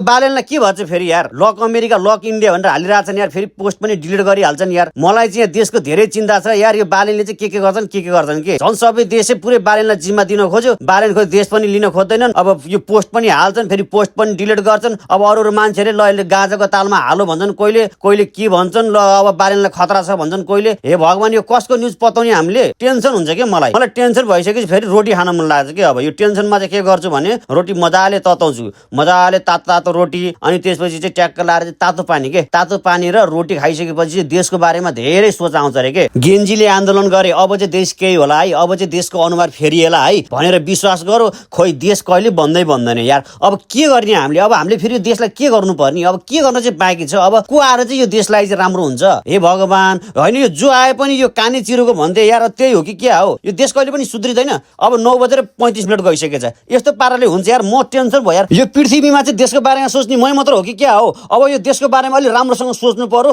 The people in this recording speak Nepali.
बालेनलाई के भन्छ फेरि यार, लक अमेरिका लक इन्डिया भनेर हालिरहेछन् यार, फेरि पोस्ट पनि डिलिट गरिहाल्छन् यार। मलाई चाहिँ देशको धेरै चिन्ता छ यार, यो बालेनले चाहिँ के गर्छन् के झन् सबै देशै पुरै बालेनलाई जिम्मा दिन खोज्यो, बालेन खोइ देश पनि लिन खोज्दैनन्। अब यो पोस्ट पनि हाल्छन्, फेरि पोस्ट पनि डिलिट गर्छन्। अब अरू मान्छेले ल यसले गाजाको तालमा हालो भन्छन्, कोहीले के भन्छन्, ल अब बालेनलाई खतरा छ भन्छन् कोहीले। हे भगवान, यो कसको न्युज पताउने हामीले? टेन्सन हुन्छ कि मलाई टेन्सन भइसकेपछि फेरि रोटी खान मन लाग्छ कि। अब यो टेन्सनमा चाहिँ के गर्छु भने रोटी मजाले तताउँछु, मजाले तातो रोटी, अनि त्यसपछि चाहिँ ट्याक्क लाएर चाहिँ तातो पानी र रोटी खाइसकेपछि देशको बारेमा धेरै सोच आउँछ अरे के। गेन्जीले आन्दोलन गरे, अब चाहिँ देश केही होला है, अब चाहिँ देशको अनुहार फेरिएला है भनेर विश्वास गरो। खोइ देश कहिले बन्दैन यार। अब के गर्ने हामीले फेरि देशलाई के गर्नु पर्ने? अब के गर्न चाहिँ बाँकी छ? अब को आएर चाहिँ यो देशलाई चाहिँ राम्रो हुन्छ? हे भगवान, होइन यो जो आए पनि यो काने चिरोको भन्थे यार, त्यही हो कि क्या हो? यो देश कहिले पनि सुध्रिँदैन। अब 9:35 गइसकेछ, यस्तो पाराले हुन्छ यार। म टेन्सन भयो यार। यो पृथ्वीमा चाहिँ देशको बारेमा सोच्ने मै मात्र हो कि क्या हो? अब यो देशको बारेमा अलि राम्रोसँग सोच्नु पर्यो।